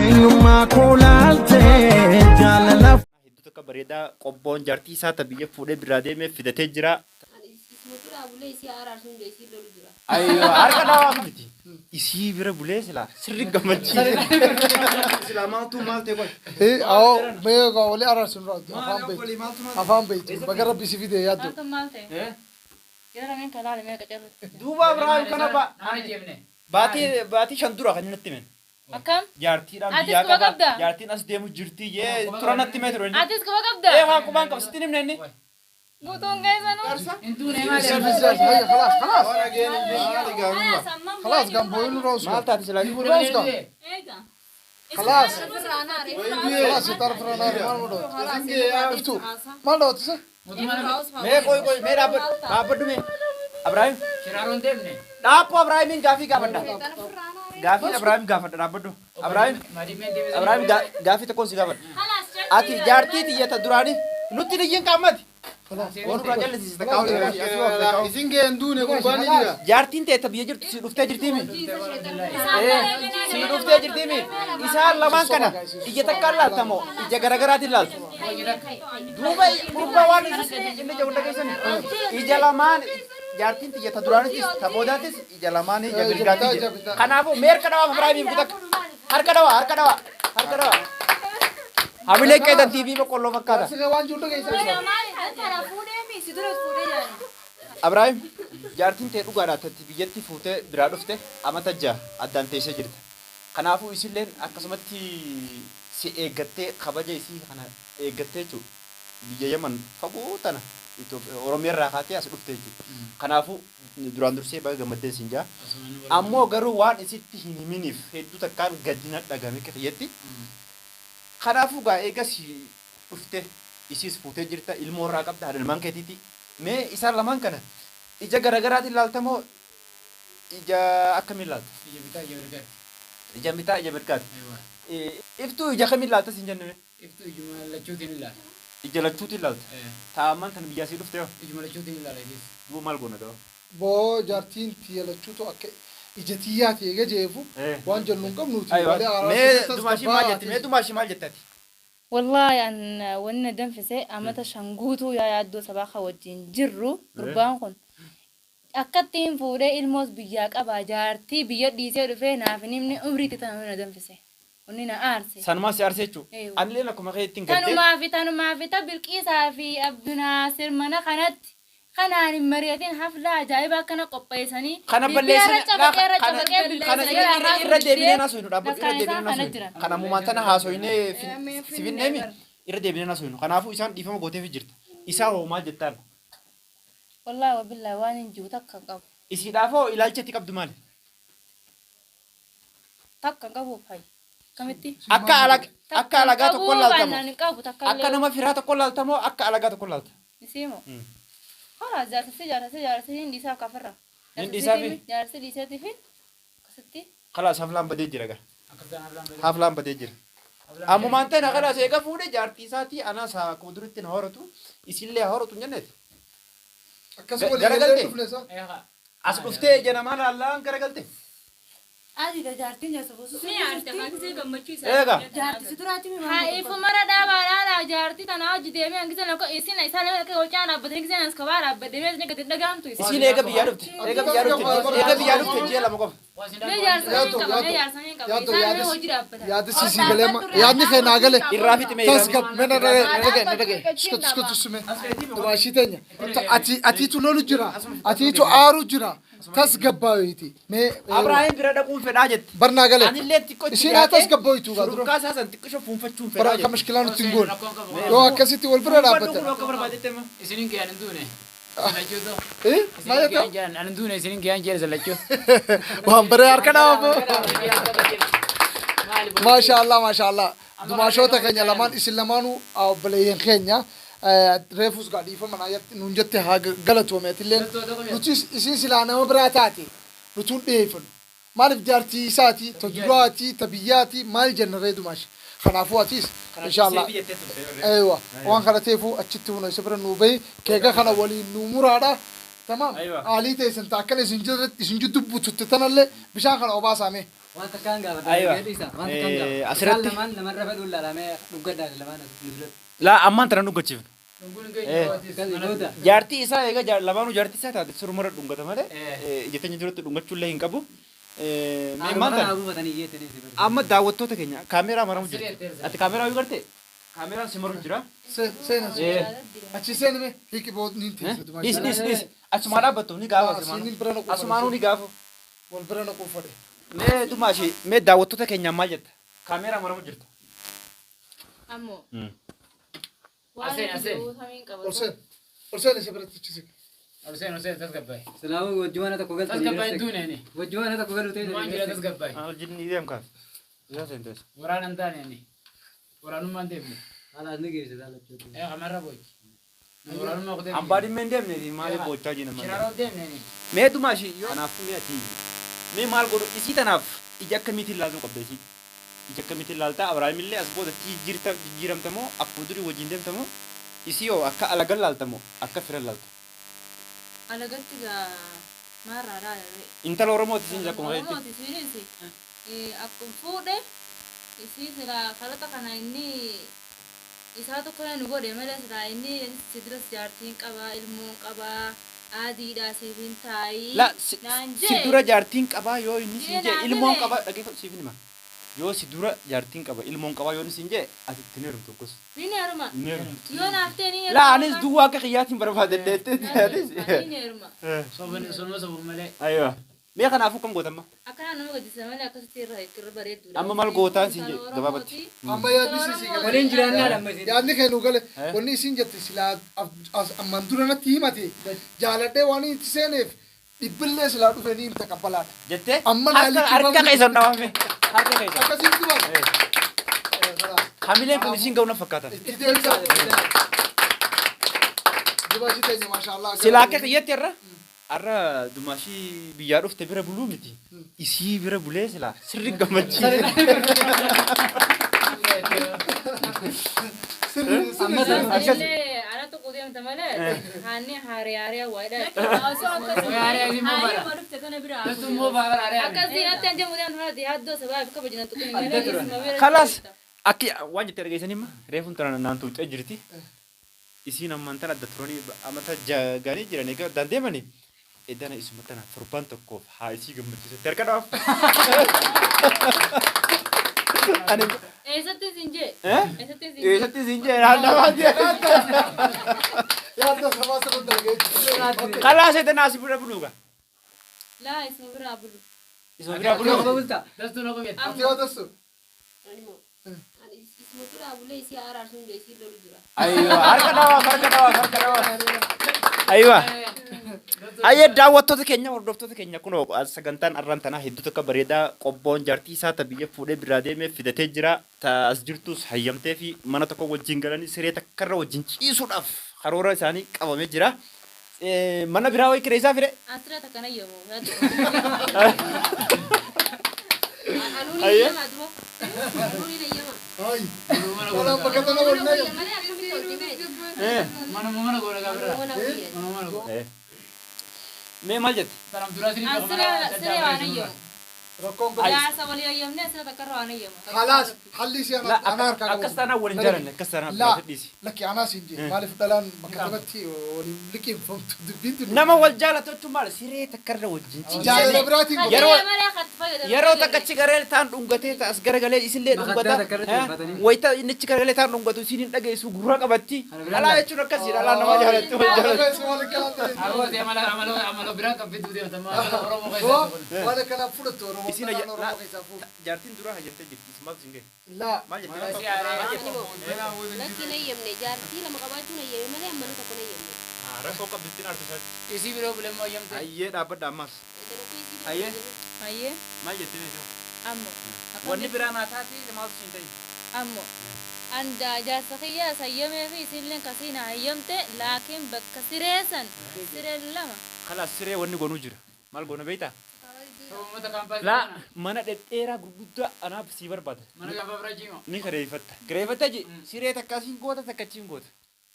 Eenyummaa koo laaltee jaalala. Hedduu takka bareedaa qobboon jaartii isaa ta biyya fuudhee biraa deemee fidatee jira. Ani isuma biraa bulee isii araarsuun jee isii lolu jira. Ayyoo harka dhawaa miti. Isii bira bulee silaa sirri gammachiise. Silaa maaltu maal ta'e qoy. Eh, awoo, mee egaa walii araarsu nurraa afaan beektu. Afaan beektu. Baga rabbi si fide yaaddu. Maaltu maal ta'e? Jara lameen kan laale mee qacarrutti. Duuba Abrahaam kana ba baatii baatii 5 dura kan inni natti hime. Akkam? Jaartiidhaan Atis biyyaa quba qaba. qabdaa? Jaartiin as deemu jirti jee tura natti himee ture inni. Atis quba qabdaa? Ee haa qubaan qaba sitti hin himne inni. Guutuun keessanuu. Hayya, khalaas, khalaas. Khalaas, gan booyuu nurraa usgaa. Maal taate silaa? Nurraa usgaa. Eega. Khalaas. Khalaas, itti arfira naari maal godhatu? Iftu, maal dhawatu isa? Mee qoy qoy mee dhaabbadhu dhaabbadhu mee. Abrahaam. Dhaabboo Abrahaamiin gaafii gaafadha. Gaafii Abrahaam gaafadha dhaabbadhu. Abrahaam Abrahaam gaafii tokkoon si gaafadha. Ati jaartii tiyyata duraanii nutti hin iyyin qaammati. Waan irraa jallisiisita kaa'u. Isin ga'e hin duune gurbaan ni jira. Jaartiin ta'e ta biyya jirtu si dhuftee jirtiimi. Si dhuftee jirtiimi. Isaan lamaan kana ija takkaan laalta moo ija garagaraatiin laalta? Duuba gurbaa waan inni ija hunda keessan ija lamaan jaartiin tiyya ta duraanittis ta boodaatis ija lamaan ija mirgaatiin jedha. Kanaafuu mee harka dhawaa Ibraahimiif kutakka. Harka dhawaa harka dhawaa harka dhawaa. Hamilee qeetan TV boqqolloo fakkaata. Jaarsi waan jiru dhageessa. Abrahaam jaartiin tee dhugaadha tatti biyyatti fuutee biraa dhufte amata 6 addaan teessee jirta. Kanaafuu isilleen akkasumatti si eeggattee kabaja isii kana eeggattee jechuudha. Biyya Yaman fagoo tana Oromiyaa irraa kaatee as dhufte jechuudha. Kanaafuu duraan dursee baga gammaddeen siin jaa. Ammoo garuu waan isitti hin himiniif hedduu takkaan gadi na dhagame akka kiyyatti. Kanaafuu gaa eegas dhufte isiis fuutee jirta ilmoo irraa qabda haadha ilmaan keetiiti. Mee isaan lamaan kana ija garagaraatiin laalta moo ija akkamiin laalta? Ija bitaa ija mirgaatti. Ija bitaa ija mirgaatti. Iftuu ija kamiin laalta siin jenne mee? Iftuu ijuma lachuutiin ilaala. Ija lachuutiin laalta. Taa ammaan tana biyyaa sii dhufte hoo? Ijuma lachuutiin ilaala isiis. Duuba maal goona gaa? Boo jaartiin tiyya lachuutu akka ija tiyyaati eega jeefu waan jennu hin qabnuuti malee Mee araarsuutti dumaashii maal tasgabbaa'a jetti? Mee atis. dumaashii maal jette ati? Wallaahi an wanni na danfise amata 5 guutuu yaa yaaddoo sabaa ka wajjiin jirru gurbaan kun akkattiin fuudhee ilmoos biyyaa qabaa jaartii biyya dhiisee dhufee naaf hin himne umrii tee tana wanni na danfise wanni na aarse. Sanumaa si aarse jechuu? Eewwa. Anilleen akkuma keettiin gaddee. Tanumaafi tanumaafi ta Bilqiisaa fi Abdunaasir mana kanatti kanaan hin mari'atin haflaa ajaa'ibaa akkana qopheessanii Kana Liibiyaa balleessina irra cabaqee irra kana cabaqee kana bilqeessa irra jalaa irra kaasuun deebinee didee haasofnu dhaabbadhu irra lakkaan deebinee isaan kana haasofnu. jiran. Kana ammumaan tana haasoynee si finneemi irra deebinee haasofnu. Kanaafuu isaan dhiifama gooteefi jirta. Isaa hoo maal jettaan? Wallaahi wabillaahi waan hin ji'u takka hin qabu. Isiidhaaf hoo ilaalchi ati qabdu maali? Takka hin qabuuf hay. Akkamitti? Akka alag- Takka akka hin alagaa qabu tokko laalta moo? baannaan hin qabu takka Akka illee. nama firaa tokko laalta moo akka alagaa tokko laalta? Isii moo? Kalaas jaarsisii jaarsisii jaarsisii hin dhiisaaf kafirra. Hin dhiisaafi? Jaarsi dhiiseetifi akkasitti. Kalaas haflaan badee jira gaa. Haflaan badee jira. Ammumaan tana kalaas eega fuudhe jaartii isaatii anaas haa akkuma duritti na horatu isillee haa horatu hin jenneeti. Akkas walii Garagalte? galee dhufne sa. As dhuftee ija namaa laallaan garagalte. Ati ta jaartiin jaarsa bosu Ni aarta kaa gammachuu isaa. Eega. Jaarti si duraatti mi Haa ifumara dhaabaa dhaalaa jaartii tanaa hojii deemee hangisa lakko isin isaan lama akka wal caa dhaabbatanii giseen as kophaa dhaabbadhe mee isin gadi hin dhagahamtu isin. Isiin eega biyyaa dhufte. Eega biyyaa dhufte. Eega biyyaa dhufte ji'a 2 qofa. Mee jaarsa Yaaddo, hin qaba mee yaaddo, jaarsa hin qaba yaaddo, isaan mee yaadis, hojii dhaabbatan. yaadis sii galee amma, yaadni kee naa gale. Irraa fixi mee irraa fixi. Tasgab, mee na dhagaye, na dhagaye, na dhagaye. Iskut, iskut, sume. Dubaashii teenya. Ati, atiitu lolu jira. Atiitu aaru jira. Tasgabbaawiiti. Mee, Abrahaam bira dhaquun fedhaa jette. bar naa gale. Anillee xiqqoo itti Isiin haa dhiyaatee tasgabbooytu gaa dura. shurufkaa isaa san xiqqisho fuunfachuun Bara fedhaa akka jette. mashkilaa nutti hin goone. Yoo akkasitti wal bira Fuunfadhu dhaabbatan. kun akka barbaadetti amma. Isinin kiyaan hin duune. Lachuu Eh? Maal Isinin jettaa? kiyaan jedhan ani hin duune isinin kiyaan jedhe lachuu. Waan baree harka dhaaboo. Maasha Allah, maasha Allah. Dumaashoota keenya lamaan isin lamaanuu obboleeyyan keenya reefus gaa dhiifama naa jette nuun jette haa galatoome atilleen nutis isin silaa nama biraa taate nutuun dhiyeeffannu maaliif jaartii isaati ta duraati ta biyyaati maal jenna ree dumaash kanaafuu atis inshallah aywa waan kana ta'eefuu achitti huna isa bira nuu bahi keega kana waliin nuu muraadha tamaam Aywa. aalii teessan ta akkana isin jiddu bututte tanallee bishaan kana obaasaa mee. Waan takkaan gaafata. Aywa. Waan takkaan gaafata. Asirratti- Isaan lamaan lamarra fedhuun laalamee dhuggadhaan lamaan as duratti. Laa ammaan tana dhuggachiifnu. Dhunguun keenya Jaartii isaa egaa lamaanuu jaartii isaa taate surmarra dhungata malee ija teenya duratti dhungachuullee hin qabu. Mee maal taate? Amma daawwattoota keenya kaameeraa maramu jirti. Ati kaameeraa yoo garte kaameeraan si maru jira. Seena achi seenime hiiki boodni hin Dhis dhis dhis asumaa dhaabbattu ni gaafa asumaanuu ni gaafa. Wal bira naquu fedhe. Mee Dumaashi mee daawwattoota keenyaan maal jetta? Kaameeraa maramu jirta. Ammoo. Aseen, aseen. Ol seen ol seen isa biratti achi siqe. Olseen olseen tasgabbaa'e. Silaamu wajjumaana tokko galtanii. Tasgabbaa'e duune ani. Wajjumaana tokko galu ta'e. Waan jira tasgabbaa'e. Jinni deem kaas. Isaa seentees. Waraana hin taane ani. Waraanummaa hin deemne. Haala ni geesse laalachuuti. Kamarra booji. Waraanummaa kutee. Ambaa dhimmee hin deemne maaliif boochaa jina malee. Shiraaroo deemne ani. Mee Dumaashi kanaafuu mee ati mee maal godhu isii tanaaf ija akkamiitiin ilaaltuu qabda isii? Ija akkamiitiin ilaaltaa Abiraamillee as booda jijjiiramta moo akkuma durii wajjin deemta moo isii hoo akka alagan laalta moo akka fira laalta? Alagatti gaa maarraa laalame. Intala Oromooti isiin akkuma keetti. Oromooti isiinis akkuma fuudhe isii silaa kalaqa kana inni isaa tokko nu godhe malee silaa inni si duras jaartiin qabaa ilmoon qabaa adiidhaa siif hin taayii. La si dura jaartiin qabaa yoo inni siin jee ilmoon qabaa dhageeffatu siif hima. Yoo si dura jaartiin qaba ilmoon qabaa yoo inni siin jee ati itti hin heerumtu akkas. Ni heeruma. Hin heerumtu. Yoo naaf ta'e ni heeruma. La anis duwwaa akka kiyyaatiin barbaadadhe anis. Ni heeruma. Sobani sonuma sobu malee. Aywa. Mee kanaafuu kam gootamma? Akkanaa nama gaddisa malee akkasitti irra irra bareedduudha. Amma maal gootaan siin jedhe gabaabatti. Amma yaadni isii gale. Waliin jiraannaa dha amma isin. Yaadni kee nu gale. Wanni isin jette silaa ammaan dura natti himate jaaladhee waan itti seeneef dhibbillee silaa dhufe ni himta qabbalaadha. Jettee Amma harka keessan dhaabame. Harka keessan. Akkasiin dubbata. Hamileen kun isin ga'u na fakkaatan. Itti deebisa. Dubaashii teenya maashaallah. Silaa akka kiyyatti irra har'a Dumaashii biyyaa dhufte bira buluu miti. Isii bira bulee silaa sirri gammachiise. Illee ala tokko deemta malee haanni haaree haaree waayidha. Haaree dhufte kana biraa. Dastuu baara aree. Akkasii natti anjamu deemtu malee yaaddoo sabaaf kabajina tuqni malee isuma bira. Kalaas akki waan jettee dhageessanii ma reefuun tana naan tuuxee jirti. Isiin ammaan tana adda turanii amata ganii jiran egaa addaan deemanii. Edana isuma tana torban tokkoof haa isii gammachiisutti harka dhaaf. Ani Eessatti isin jee? Eessatti isin jee? eessatti isin jee naannawaa jee. Yaadda sabaa sabaa dalagee. Kalaas edana asii bira buluuga. Laa isuma biraa bulu. Isuma bira buluu. Bulta. Dastuu na qubeet. Ati yoo dassu. Ani isuma biraa bulee isii araarsuun jee isii lolu jira. Aywa harka dhawaaf harka dhawaaf harka dhawaaf. Aywa. Ayyee daawwattoota keenya hordoftoota keenya kunoo sagantaan arraan tanaa hedduu tokko bareedaa qobboon jaartii isaa ta biyya fuudhee biraa deemee fidatee jira. Ta as jirtus hayyamtee fi mana tokko wajjin galanii siree takkarra wajjin ciisuudhaaf karoora isaanii qabamee jira. Mana biraa wayii kireessaa fide. Asirra takkana yommuu. Anuun hin eeyyama duba. Anuun hin eeyyama. Ay. Walaan bakka tana wal na. Malee akkamitti hojii mee? Mana mana goona gaafira. Mana guyyaa. Mana mana goona. Mee maal jette? Tanam duraa sirrii Asirra siree waan ayyamu. Rakkoon kun. Jaarsa walii ayyamne asirra takkarra waan ayyamu. Khalaas halli isii La ana harkaa qabu. akkas taanaan waliin jaalanne akkas taanaan Laa dhiisi. lakki anaa siin jee maaliif dhalaan bakka kanatti waliin liqeeffamtu dubbiin tun. Nama wal jaalatu jechuun maal siree takkarra wajjin Jaalala biraatiin godhu. Yeroo Malee kan fayyadamu. yeroo takka achi garee taan dhungatee as garagalee isillee dhungata. Wayita inni achi garagalee taan dhungatu isiin hin dhageessu gurra qabatti. Dhalaa jechuun akkasii dhalaa nama jaalatti wal jaalatti. Abootee amala amala amala biraa kan fiduu deemta maal Oromoo keessatti. Waan akkanaa fudhattu Oromoo. Isin Oromoo keessaa fuudhu. jaartiin dura hayyamtee jirti isimaaf siin gahe. Laa. Maal jette? Lakki hin eeyyamne jaartii lama qabaachuun eeyyame malee mana tokko hin eeyyamne. Rakkoo qabdi ittiin aartu isaati. Isii biroo bulee immoo hayyamte. Ayyee dhaabbadha ammas. Ayyee Ayyee maal jette mee? ammoo. Wanni biraa naa taati maaltu siin ta'e? Ammoo. Anda jaarsa kiyyaa sayyamee fi isinillee kasiin hayyamte laakiin bakka siree san siree lama. Kalaas siree wanni goonuu jira. Maal goona beektaa? Uummata kaampaanii. Laa mana dhedheeraa gurguddaa anaaf sii barbaada. Mana gaafa bira jiima. Ni kireeffatta. Kireeffatta ji siree takka asiin goota takka achiin goota.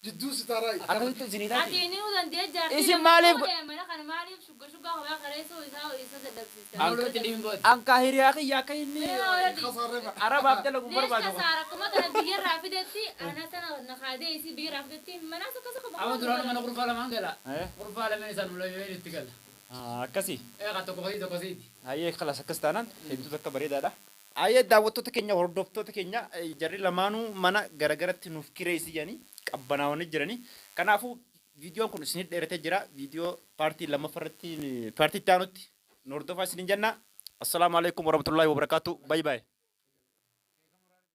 Jidduu sitaaraa. Akkasitti isinii taati. Ati inni nu danda'e jaartii Isin lama maaliif- fuudhee mana kana maaliif shugga shuggaa kophaa kareessuu isaa isa dadhabsiisa. Ankaa hiriyaa kiyya akka inni arabaaf dalagu Lees barbaadu. kasaara akkuma kana biyyarraa fidetti ana sana nakaadee isii biyyarraa fidetti manaas akkas akka Amma duraan mana kurfaa lamaan gala. Kurfaa lameen isaan mul'amee itti gala. Akkasi. Eegaa tokko kasii tokko siiti. Hayyee kalas akkas taanaan hedduu takka bareedaadha. Hayyee daawwattoota keenya hordoftoota keenya jarri lamaanuu mana garagaratti nuuf kireessi jedhanii qabbanaawanii jiranii. Kanaafuu viidiyoon kun isinit dheeratee jira. Viidiyoo paartii lammaffaarratti paartii itti aanutti nu hordofaa isinin jenna. Assalaamu alaikum warahmatullaahi wabarakaatu. Baay baay.